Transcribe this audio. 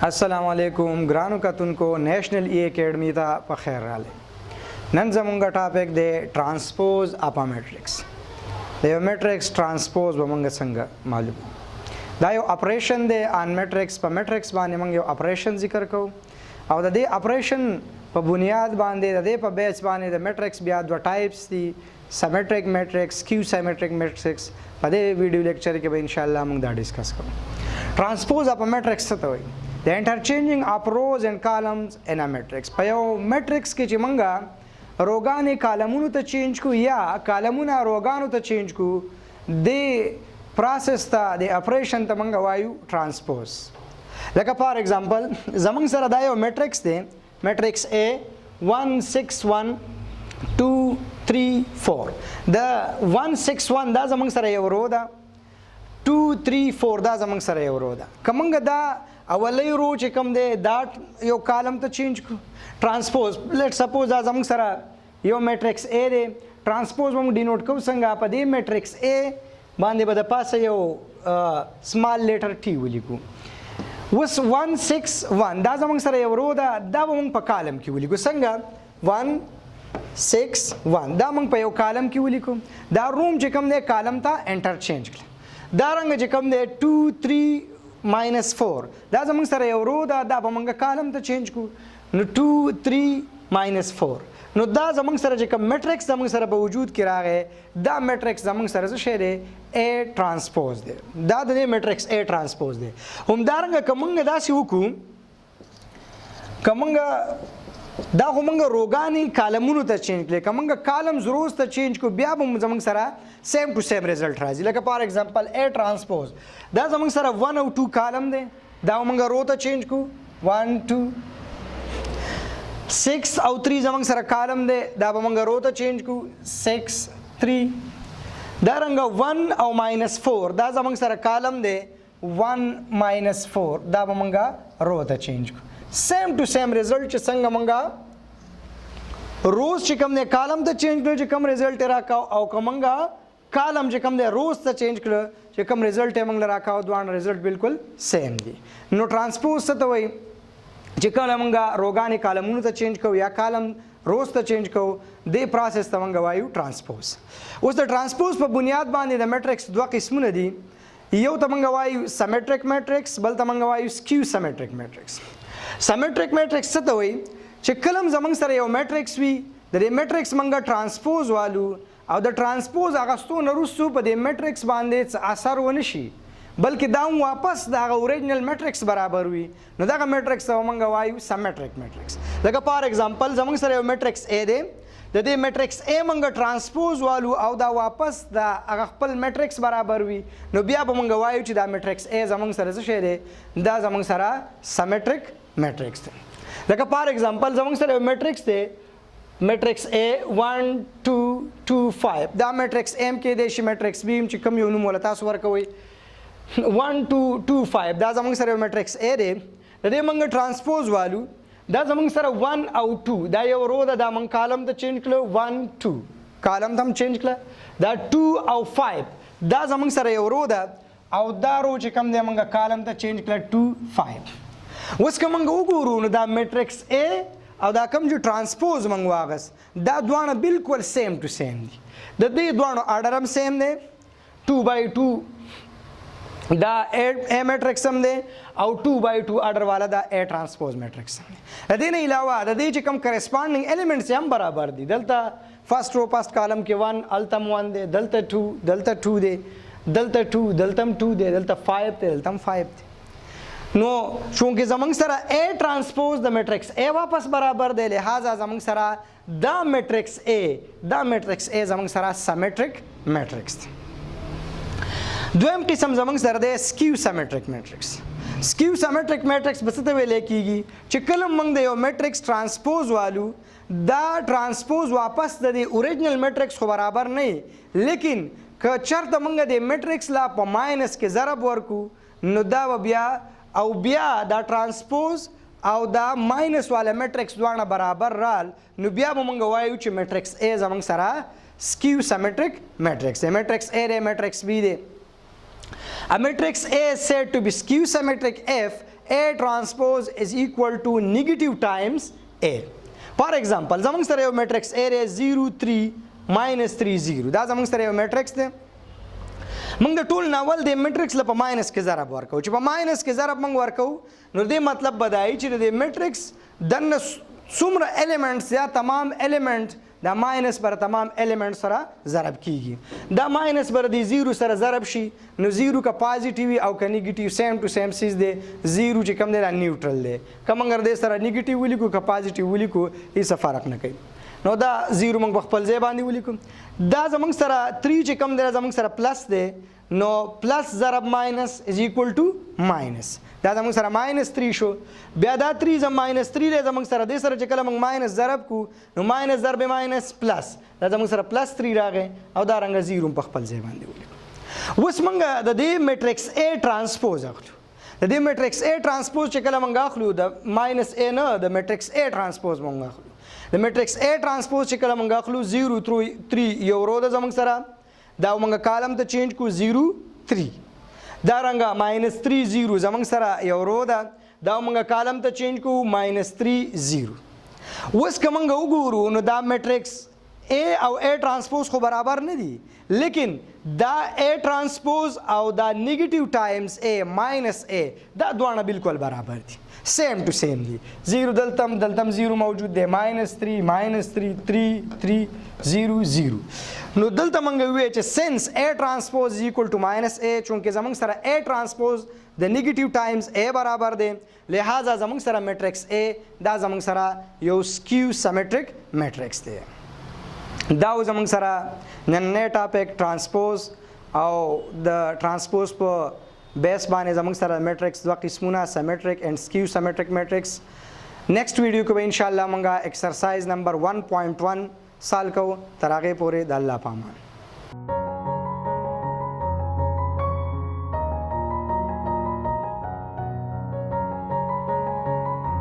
السلام علیکم ګرانو کتونکو، نیشنل ای اکیډمی ته په خیر راغلی. نن زمونږ topic دی transpose of matrix. د یو میټرکس transpose به مونږ څنګه معلوم؟ دا یو اپریشن دی on matrix. په میټرکس باندې مونږ یو اپریشن ذکر کوو او د دې اپریشن په بنیاد باندې، د دې په بیس باندې د میټرکس بیا دوه types دي، symmetric matrix، skew symmetric matrix. په دې ویډیو لیکچر کې به ان شاء الله موږ دا discuss کوو. Transpose of matrix څه ته وایي؟ The interchanging of rows and columns in a matrix. په یو میټرکس کې چې موږ روګانې کالمونو ته change کو یا کالمونه روګانو ته change کو، د process ته، د اپریشن ته موږ وایو transpose. لکه for example، زمونږ سره دا یو میټرکس دی، matrix A 1 6 1 2 3 4. د 1 6 1 دا زمونږ سره یو row ده، 2 3 4 دا زمونږ سره یو row ده. که مونږ دا اولۍ row چې کوم دی، دا یو column ته change کو، transpose، let suppose دا زمونږ سره یو matrix A دی. Transpose مونږ denote کوو څنګه؟ په دې matrix A باندې به د پاسه یو small letter T ولیکو. اوس 1 6 1 دا زمونږ سره یو row ده، دا به مونږ په column کې ولیکو. څنګه؟ 1 6 1 دا مونږ په یو column کې ولیکو، دا row چې کوم دی column ته interchange کړ. دا رنګ چې کوم دی، 2 3 minus 4 دا زمونږ سره یو row ده، دا به مونږ column ته change کو، نو 2 3 minus 4. نو دا زمونږ سره چې کوم میټرکس زمونږ سره په وجود کې راغی، دا میټرکس زمونږ سره څه شی دی؟ A transpose دی. دا د دې matrix A transpose دی. همدارنګه که مونږ داسې وکړو، که مونږ دا خو مونږ روګانی کالمونو ته change کړي، که مونږ columns rows ته change کو، بیا به زمونږ سره same to same result راځي. لکه for example، A transpose دا زمونږ سره 1 او 2 column دی، دا مونږ row ته change کو، 1 2. 6 او 3 زمونږ سره column دی، دا به مونږ row ته change کو، 6 3. دا رنګ 1 او minus 4 دا زمونږ سره column دی، 1 minus 4، دا به مونږ row ته change کو. Same to same result، چې څنګه مونږ rows چې کوم دی column ته change کړو چې کوم result راکاو، او کوم column چې کوم دی rows ته change کړو چې کوم result یې مونږ راکاو، دواړه result بالکل same دي. نو transpose څه ته وایي؟ چې کله مونږ روګانې کالمونو ته change کوو یا column rows ته change کوو، دې process ته مونږ وایو transpose. اوس د transpose په بنیاد باندې د میټرکس دوه قسمونه دي. یو ته مونږ وایو symmetric matrix، بل ته مونږ وایو skew symmetric matrix. Symmetric matrix څه ته وایي؟ چې کله زمونږ سره یو میټرکس وي، د دې میټرکس مونږ transpose والو او د transpose اغستو نه وروسته په دې میټرکس باندې څه اثر ونه شي، بلکې دا هم واپس د هغه original matrix برابر وي، نو دغه میټرکس ته مونږ وایو symmetric matrix. لکه for example، زمونږ سره یو matrix A دی، د دې matrix A مونږ transpose والو او دا واپس د هغه خپل میټرکس برابر وي، نو بیا به مونږ وایو چې دا matrix A زمونږ سره څه شی دی؟ دا زمونږ سره symmetric matrix دی. لکه for example، زمونږ سره یو میټرکس دی، matrix A 1 2 2 5. دا matrix A هم کېدای شي، matrix B هم، چې کوم یو نوم وله تاسو ورکوئ. 1 2 2 5 دا زمونږ سره یو matrix A دی. د دې مونږ transpose والو، دا زمونږ سره 1 او 2 دا یو row ده، دا مونږ column ته change کړو، 1 2 column ته هم change کړه. دا 2 او 5 دا زمونږ سره یو row ده او دا row چې کوم دی، مونږ column ته change کړه، 2 5. اوس که مونږ وګورو، نو دا matrix A او دا کوم چې transpose مونږ واغست، دا دواړه بالکل same to same دي. د دې دواړو order هم same دی، 2 by 2 دا A matrix هم دی او 2 by 2 order والا دا A transpose matrix هم دی. د دې نه علاوه د دې چې کوم corresponding elements هم برابر دي. دلته first row first column کې 1، هلته هم 1 دی، دلته 2، دلته 2 دی، دلته 2، دلته هم 2 دی، دلته 5 دی، دلته هم 5 دی. نو چونکه زمونږ سره A transpose د matrix A واپس برابر دی، لہذا زمونږ سره دا matrix A زمونږ سره symmetric matrix دی. دویم قسم زمونږ سره دی skew symmetric matrix. Skew symmetric matrix به څه ته ویل کیږي؟ چې کله موږ د یو میټرکس transpose والو، دا transpose واپس د دې original matrix خو برابر نه، لیکن که چرته موږ د میټرکس لا په minus کې ضرب ورکو، نو دا به بیا او بیا دا transpose او دا minus والا میټرکس دواړه برابر رال، نو بیا به موږ وایو چې matrix A زموږ سره skew symmetric matrix دی. Matrix A دی، matrix B دی. A matrix A is said to be skew symmetric if A transpose is equal to negative times A. For example, زمونږ سره یو میټرکس A دی 0 3 minus 3 0. دا زمونږ سره یو میټرکس دی. موږ د ټول ناول د میټرکس له په ماینس کې ضرب ورکو. چې په ماینس کې ضرب موږ ورکو، نو دې مطلب به دا وي چې د میټرکس دننه څومره الیمنټس یا تمام الیمنټ، دا ماینس بر تمام الیمنټ سره ضرب کیږي. دا ماینس بر د زیرو سره ضرب شي، نو زیرو که پازیټیو وي او که نیگیټیو، سیم ټو سیم څیز دی. زیرو چې کوم دی، دا نیوټرل دی. که موږ دې سره نیگیټیو ولیکو، که پازیټیو ولیکو، هیڅ فرق نه کوي. نو دا زیرو موږ په خپل ځای باندې ولیکو. دا زموږ سره 3 چې کوم دی، زموږ سره پلس دی، نو پلس ضرب ماینس از ایکوال ټو ماینس. دا زموږ سره ماینس 3 شو. بیا دا 3 زم ماینس 3 دی زموږ سره. دې سره چې کله موږ ماینس ضرب کو، نو ماینس ضرب ماینس پلس، دا زموږ سره پلس 3 راغی او دا رنګ 0 په خپل ځای باندې ولیکو. اوس موږ د دې میټرکس A ترانسپوز اخلو. د دې میټرکس A ترانسپوز چې کله موږ اخلو، د ماینس A نه، د میټرکس A ترانسپوز موږ اخلو. د میټرکس A ترانسپوز چې کله موږ اخلو، 0 3 یو رو ده زموږ سره، دا موږ کالم ته چینج کو، 0 3. دا رنګه ماینس 3 0 زموږ سره یو رو ده، دا موږ کالم ته چینج کو، ماینس 3 0. اوس که موږ وګورو، نو دا میټرکس A او A ترانسپوز خو برابر نه دي، لیکن دا A ترانسپوز او دا نیگیټیو ټایمز A، ماینس A، دا دواړه بالکل برابر دي، سیم ټو سیم دي. 0 دلتم دلتم 0 موجود دی، ماینس 3 ماینس 3 3 3 0 0. نو دلته مونږ وی چې since A transpose equal to minus A، چونکه زمونږ سره A ترانسپوز د نیگیټیو ټایمز A برابر دی، لہذا زمونږ سره میټرکس A دا زمونږ سره یو سکیو سیمټریک میټرکس دی. دا و زمونږ سره نننی ټاپک، ترانسپوز او د ترانسپوز په بیس باندې زمونږ سره میټرکس دوه قسمونه، سیمټریک اینډ سکیو سیمټریک میټرکس. نیکسټ ویډیو کې به ان شاء الله مونږه ایکسرسایز نمبر 1.1 سال کوو. تر هغې پورې د الله په امان.